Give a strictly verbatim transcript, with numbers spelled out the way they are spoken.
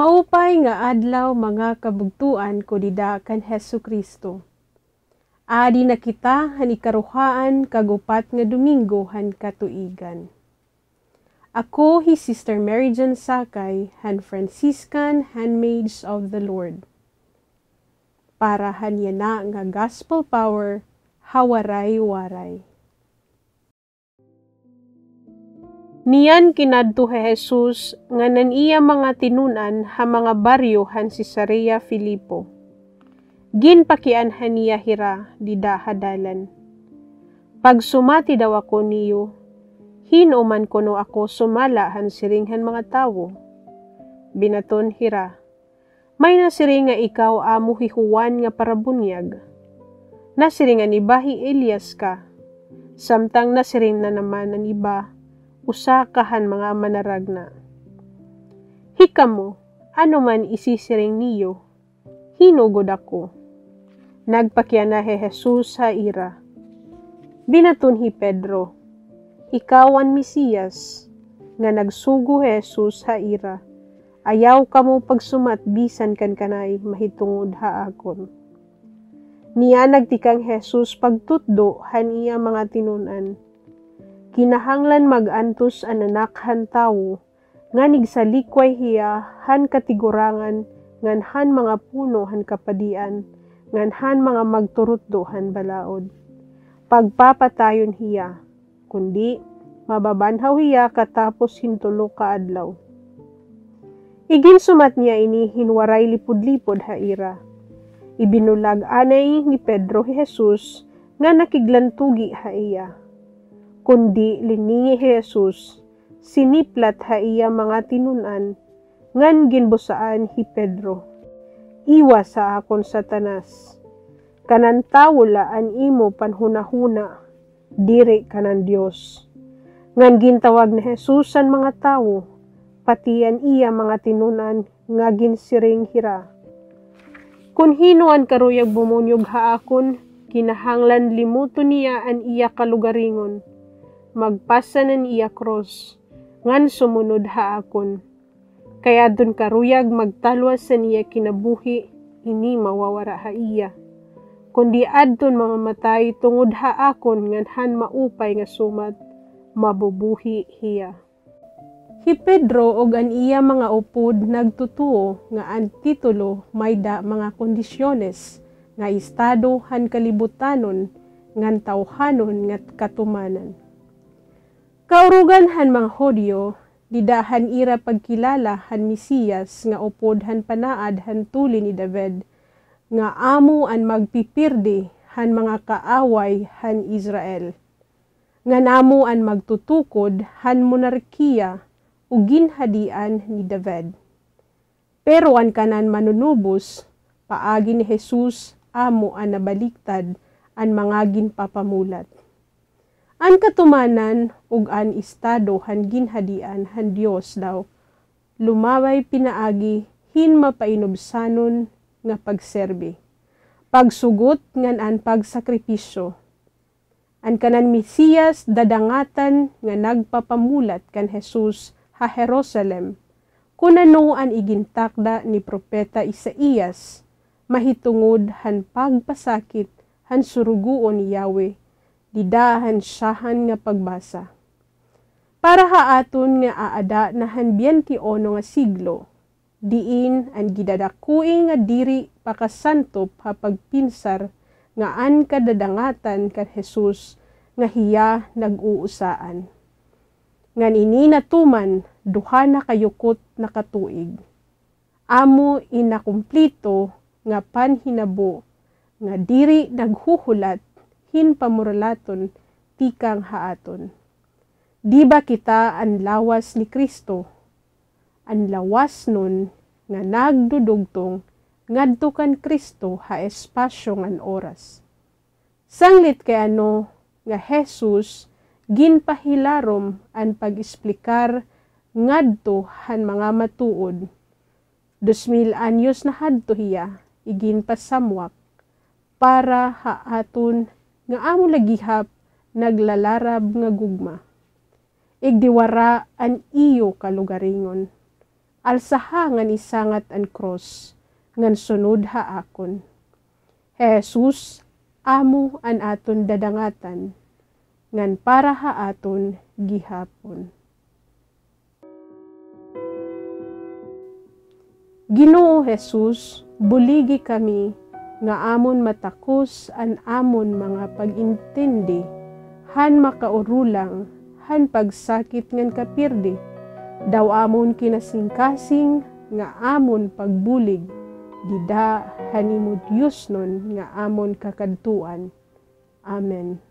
Maupay nga adlaw, mga kabugtoan ko dida kan Hesukristo. Adi na kita han ikaruhaan kag upat nga Domingo han katuigan. Ako hi Sister Mary Jane Sakay han Franciscan Handmaids of the Lord. Para han yana nga Gospel Power ha Waray-Waray. Niyan kinadto hi Jesus ngan an iya mga tinun-an ha mga baryo han Cesarea Filipo. Ginpakianha niya hira dida ha dalan. "Pagsumati daw ako niyo, hin-o man kuno ako sumala han siring han mga tawo?" Binaton hira, "May nasiring nga ikaw amo hi Juan nga Parabunyag. Nasiring an iba hi Elias ka. Samtang nasiring na naman an iba, usa ka han mga manaragna. Hikamo, ano man isisiring niyo? Hin-o gud ako?" Nagpakiana hi Jesus ha ira. Binaton hi Pedro, "Ikaw an Mesiyas." Nga nagsugo hi Jesus ha ira, "Ayaw kamo pagsumat bisan kan kanay mahitungod ha akon." Niyan nagtikang hi Jesus pagtutdo han iya mga tinun-an, "Kinahanglan mag-antos an Anak han Tawo ngan igsalikway hiya han katigurangan ngan han mga puno han kapadian ngan han mga magturutdo han balaod. Pagpapatayon hiya, kundi mababanhaw hiya katapos hin tulo ka adlaw." Iginsumat niya ini hin waray lipudlipod ha ira. Ibinulag anay ni Pedro hi Jesus nga nakiglantugi ha iya. Kundi liningi hi Jesus, siniplat ha iya mga tinun-an, ngan ginbusaan hi Pedro, "Iwas ha akon, Satanas! Kanan tawo la an imo panhunahuna, diri kanan Dios." Ngan gintawag ni Jesus an mga tawo, pati an iya mga tinun-an, nga ginsiring hira, "Kon hin-o an karuyag bumunyog ha akon, kinahanglan limuton niya an iya kalugaringon, magpasan an iya krus, ngan sumunod ha akon. Kay adton karuyag magtalwas han iya kinabuhi, ini mawawara ha iya. Kundi adton mamamatay tungod ha akon ngan han maupay nga sumat, mabubuhi hiya." Hi Pedro ug an iya mga upod nagtutuo nga an titulo mayda mga kondisyones nga estado han kalibutanon ngan tawhanon nga katumanan. Kaurugan han mga Judio, dida han ira pagkilala han Mesiyas nga upod han panaad han tuli ni David, nga amo an magpipirdi han mga kaaway han Israel, ngan amo an magtutukod han monarkiya o ginhadian ni David. Pero an kanan manunubos, paagi ni Jesus, amo an nabaliktad an mga ginpapamulat. An katumanan ug an estado han ginhadian han Dios daw lumabay pinaagi hin mapainubsanon nga pagserbi, pagsugot ngan an pagsakripisyo. An kanan Mesiyas dadangatan nga nagpapamulat kan Jesus ha Jerusalem, kon ano an igintakda ni Propeta Isaias mahitungod han pagpasakit han surugoon ni Yahweh, dida han syahan nga pagbasa. Para ha aton nga aada na han biyente uno nga siglo, diin an gidadakoi nga diri pakasantop ha pagpinsar nga an kadadangatan kan Jesus nga hiya nag-uusaan. Ngan ini natuman duha na ka yukot na ka tuig. Amo in nakumplito nga panhinabo nga diri naghuhulat hin pamuralaton tikang ha aton. Di ba kita an lawas ni Cristo? An lawasnon nga nagdudugtong ngadto kan Cristo ha espasyo ngan oras. Sanglit kay ano nga Jesus ginpahilarom an pag-esplikar ngadto han mga matuod. Dos mil anyos na hadto hiya iginpasamwak para ha aton nga amo la gihap naglalarab nga gugma. Igdiwara an iyo kalugaringon. Alsaha ngan isangat an krus, ngan sunod ha akon. Hi Jesus amo an aton dadangatan, ngan para ha aton gihapon. Ginoo Jesus, buligi kami nga amon matakos an amon mga pag-intindi han makaurulang han pagsakit ngan kapirdi, daw amon kinasingkasing nga amon pagbulig dida han imo diosnon nga amon kakadtuan. Amen.